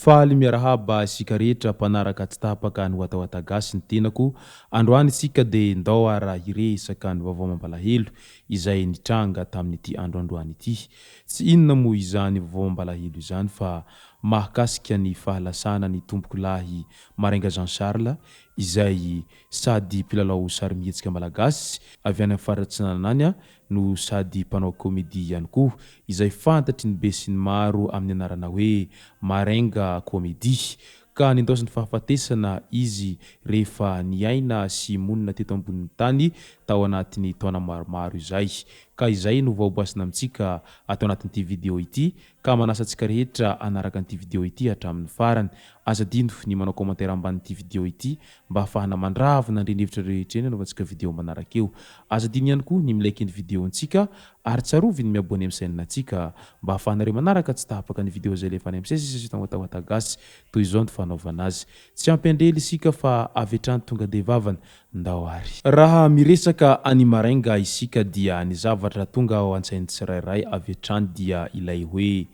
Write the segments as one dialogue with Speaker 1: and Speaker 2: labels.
Speaker 1: Faly miarahaba isika rehetra mpanaraka tsy tapaka ny Watawata Gasy ny tenako. Androany isika dia ndao ara hiresaka ny vaovao mampalahelo izay nitranga tamin'ity andro androany ity. Tsy inona moa izany vaovao mampalahelo izany fa mahakasika ny fahalasana ny tompokolahy Marenga Jean Charles izay sady mpilalao sarimihetsika malagasy avy any amin'ny faritra Atsinanana any no sady mpanao comédie ihany koa, izay fantatry ny besinimaro amin'ny anarana hoe Marenga Comédie, ka nindaosin'ny fahafatesana izy rehefa niaina sy monina teto ambonin'ny tany tao anatin'ny taona maromaro izay. Ka izay no vaobaosina amintsika ato anatin'ity video ity, ka manasa antsika rehetra hanaraka an'ity video ity hatramin'ny farany. Aza adino ny manao commentaire ambanin'ity video ity mba hahafahana mandravona an'ireny hevitra rehetra ireny hanaovantsika video manaraka eo. Aza adino ihany koa ny mi-like ny video-ntsika ary tsarovy ny mi-abonner amin'ny chaîne-ntsika mba hahafahanareo manaraka tsy tapaka ny video izay alefa any amin'ny sesisesy eto Watawata Gasy. Toy izao ny fanaovana azy. Tsy ampy andrely isika fa avy hatrany tonga dia vavany. Ndao ary. Raha miresaka an'i Marenga isika dia ny zavatra tonga ao an-tsain'ny tsirairay avy hatrany dia ilay hoe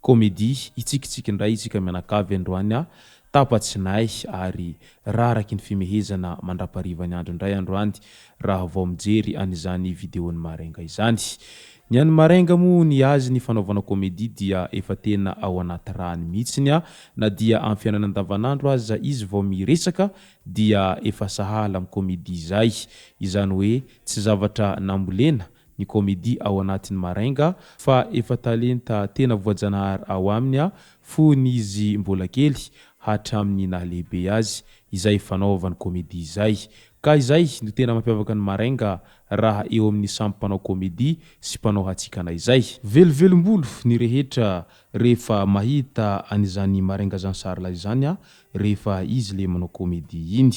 Speaker 1: Comédie, hitsikitsiky indray isika mianakavy androany a, tapa-tsinay ary raraky ny fimehezana mandraparivan'ny andro indray androany raha vao mijery an'izany video-n'i Marenga izany. Ny an'i Marenga moa ny azy ny fanaovana comédie dia efa tena ao anaty rany mihitsiny a, na dia amin'ny fiainana andavanandro aza izy vao miresaka dia efa sahala amin'ny comédie izay, izany hoe tsy zavatra nambolena ny comédie ao anatin'i Marenga fa efa talenta tena voajanahary ao aminy fony izy mbola kely hatramin'ny nahalehibe azy izay fanaovany comédie izay. Ka izay no tena mampiavaka an'i Marenga raha eo amin'ny samy mpanao comédie sy mpanao hatsikana izay. Velovelombolo ny rehetra rehefa mahita an'izany Marenga Jean Charles izany rehefa izy le manao comédie iny.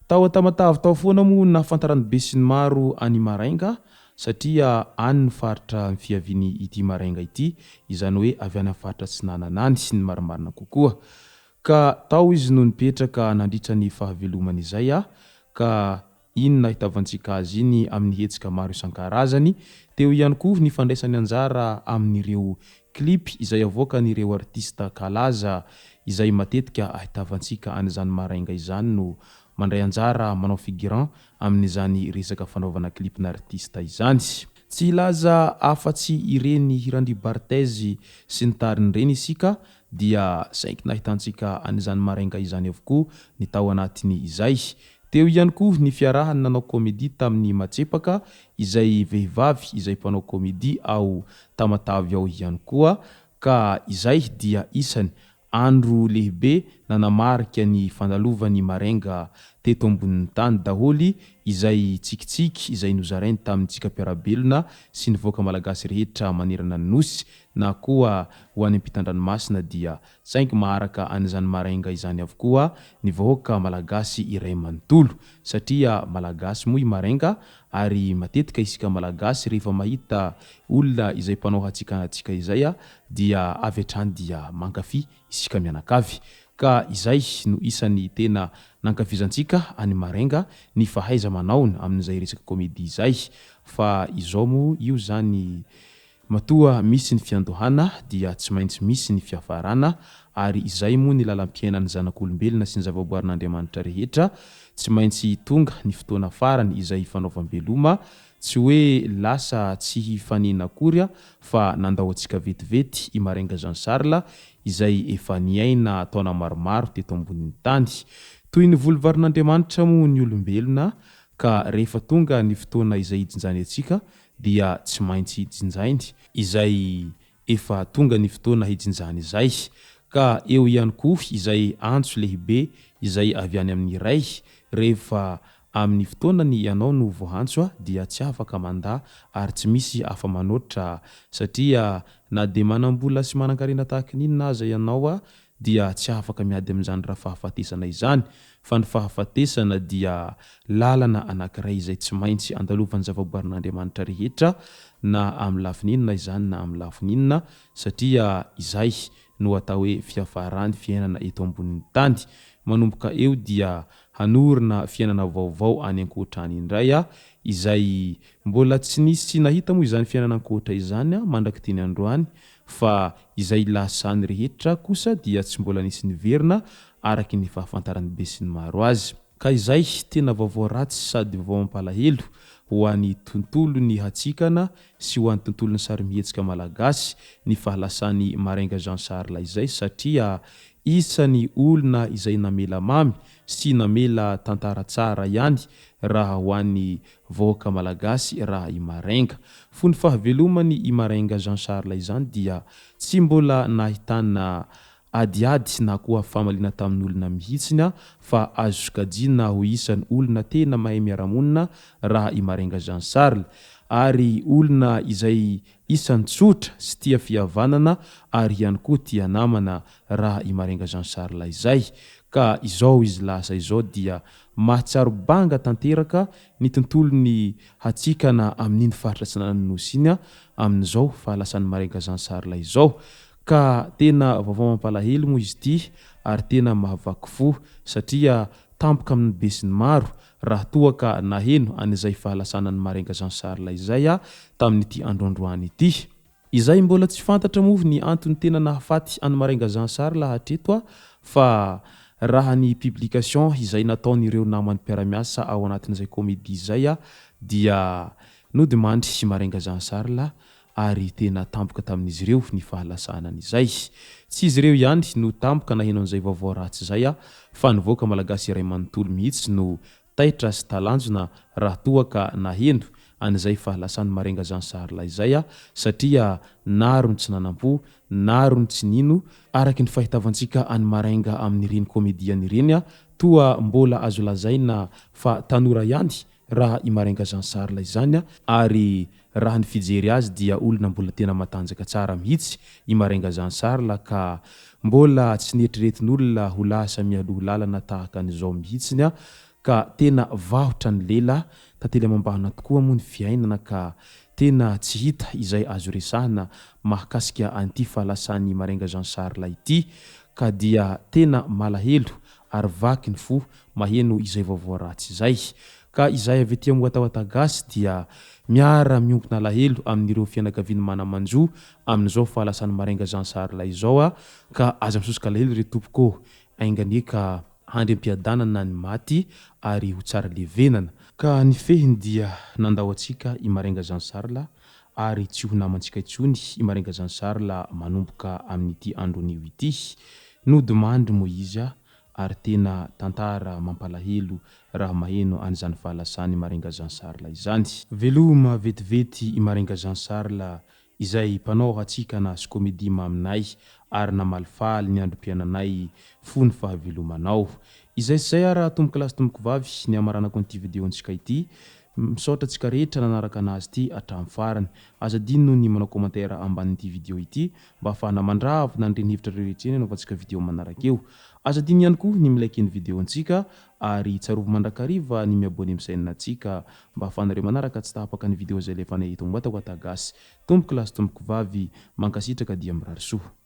Speaker 1: Tao Tamatave tao foana moa no nahafantaran'ny besinimaro an'i Marainga satria any no faritra fiaviany ity Marainga ity, izany hoe avy any amin'ny faritra atsinanana any ny marimarina kokoa. Ka tao izy no nipetraka nandritra ny fahavelomany izay ka iny nahitavantsika azy iny amin'ny hetsika maro isan-karazany, teo ihany koa ny fandraisany anjara amin'ireo clip izay avoakan'ireo artista kalaza izay matetika ahitavantsika an'izany Marainga izany no mandray anjara manao figurant amin'izany resaka fanaovana clip-n'artista izany. Tsy hilaza afa-tsy ireny hiran-dry Barthez sy ny tariny ireny isika dia saingy nahitantsika an'izany Marainga izany avokoa ny tao anatiny izay. Teo ihany koa ny fiarahany nanao comédie tamin'i Matsepaka izay vehivavy izay mpanao comédie ao Tamatave ao ihany koa ka izay dia isany andro lehibe nanamarika ny fandalovan'i Marenga teto ambonin'ny tany daholo izay tsikitsiky izay nozarainy tamintsika mpiara-belona sy ny vahoaka malagasy rehetra manerana ny Nosy na koa ho any ampitan-dranomasina dia saingy maharaka an'izany Marenga izany avokoa ny vahoaka malagasy iray manontolo satria malagasy moa i Marenga ary matetika isika malagasy rehefa mahita olona izay mpanao hatsikana antsika izay dia avy hatrany dia mankafy isika mianakavy ka izay no isan'ny tena nankafizantsika an'i Marenga ny fahaiza-manaony amin'izay resaka comédie izay fa izao moa io zany Matoa misy ny fiandohana dia tsy maintsy misy ny fiafarana ary izay moa ny lalam-piainan'ny zanak'olombelona sy ny zavaboarin'Andriamanitra rehetra, tsy maintsy tonga ny fotoana farany izay hifanaovam-beloma, tsy hoe lasa tsy hifanena akory fa nandao antsika vetivety i Marenga Jean Charles izay efa niaina taona maromaro teto ambonin'ny tany. Toy ny voly varin'Andriamanitra moa ny olombelona ka rehefa tonga ny fotoana izay hijinjany antsika dia tsy maintsy jinjainy izay efa tonga ny fotoana hijinjany izay, ka eo ihany koa izay antso lehibe izay avy any amin'ny Ray, rehefa amin'ny fotoanany ianao no voaantso dia tsy afaka mandà ary tsy misy afa-manoatra satria na dia manam-bola sy manan-karena tahaka ny inona aza ianao dia tsy afaka miady amin'izany rafahafatesana izany fa ny fahafatesana dia lalana anankiray izay tsy maintsy andalovan'ny zavaboarin'Andriamanitra rehetra na amin'ny lafiny inona izany na amin'ny lafiny inona satria izay no atao hoe fiafaran'ny fiainana eto ambonin'ny tany. Manomboka eo dia hanorina fiainana vaovao any ankoatra any indray izay mbola tsy nisy nahita moa izany fiainana ankoatra izany mandrak'ity ny androany. fa izay lasany rehetra kosa dia tsy mbola nisy niverina araky ny fahafantaran'ny besinimaro azy. Ka izay tena vaovao ratsy sady vaovao mampalahelo ho an'ny tontolon'ny hatsikana sy ho an'ny tontolon'ny sarimihetsika malagasy ny fahalasan'i Marenga Jean Charles izay satria isany olona izay namela mamy sy namela tantara tsara ihany raha ho an'ny vahoaka malagasy raha i Marenga. Fony fahavelomany i Marenga Jean Charles izany dia tsy mbola nahitana adiady na koa famaliana tamin'olona mihitsiny fa azo sokajiana ho isan'ny olona tena mahay miara-monina raha i Marenga Jean Charles ary olona izay isan'ny tsotra sy tia fihavanana ary ihany koa tia namana raha i Marenga Jean Charles izay ka izao izy lasa izao dia mahatsiaro banga tanteraka ny tontolon'ny hatsikana amin'iny faritra atsinanan'ny Nosy iny amin'izao fahalasan'i Marenga Jean Charles izao ka tena vaovao mampalahelo moa izy ity ary tena mahavaky fo satria tampoka amin'ny besinimaro raha toa ka naheno an'izay fahalasanan'i Marenga Jean Charles izay aho tamin'ity androandroany ity. Izay mbola tsy fantatra moa ny antony tena nahafaty an'i Marenga Jean Charles hatreto fa raha ny publication izay nataon'ireo namany mpiara-miasa ao anatin'izay comédie izay dia nodimandry i Marenga Jean Charles ary tena tampoka tamin'izy ireo ny fahalasanany izay. Tsy izy ireo ihany no tampoka naheno an'izay vaovao ratsy izay fa ny vahoaka malagasy iray manontolo mihitsy no taitra sy talanjona raha toa ka naheno an'izay fahalasan'i Marenga Jean Charles izay satria naro ny tsy nanam-po, naro ny tsy nino, araky ny fahitavantsika an'i Marenga amin'ireny komediany ireny toa mbola azo lazaina fa tanora ihany raha i Marenga Jean Charles izany ary raha ny fijery azy dia olona mbola tena matanjaka tsara mihitsy i Marenga Jean Charles ka mbola tsy neritreretin'olona ho lasa mialoha lalana tahaka an'izao mihitsiny ka tena vahotra ny lela, tantely amam-bahana tokoa moa ny fiainana ka tena tsy hita izay azo resahina mahakasika an'ity fahalasan'i Marenga Jean Charles ity ka dia tena malahelo ary vaky ny fo maheno izay vaovao ratsy izay. Ka izahay avy aty amin'ny Watawata Gasy dia miara miombona alahelo amin'ireo fianakavian'ny mana-manjo amin'izao fahalasan'i Marenga Jean Charles izao a! Ka aza misosoka alahelo re tompoko ô! Ainga anie ka handry am-piadanana ny maty ary ho tsara levenana. Ka ny fehiny dia nandao antsika i Marenga Jean Charles ary tsy ho namantsika intsony i Marenga Jean Charles manomboka amin'ity andro anio ity. Nodimandry moa izy ary tena tantara mampalahelo raha maheno an'izany fahalasan'i Marenga Jean Charles izany. Veloma vetivety i Marenga Jean Charles izay mpanao hatsikana sy comédie maminay ary namalifaly ny androm-piainanay fony fahavelomanao. Izay sy izay ara tompokolahy sy tompokovavy ny hamaranako an'ity video-ntsika ity. Misaotra antsika rehetra nanaraka anazy ity hatramin'ny farany. Aza adino ny manao commentaire ambanin'ity video ity mba ahafahana mandravona an'ireny hevitra rehetra ireny anaovantsika video manaraka eo. Aza adino ihany koa ny mi-like ny video ntsika ary tsarovy mandrakariva ny mi-abonner amin'ny chaîne ntsika mba ahafahanareo manaraka tsy tapaka ny video izay alefanay eto Watawata Gasy. Tompoko lahy sy tompoko vavy, mankasitraka dia mirary soa.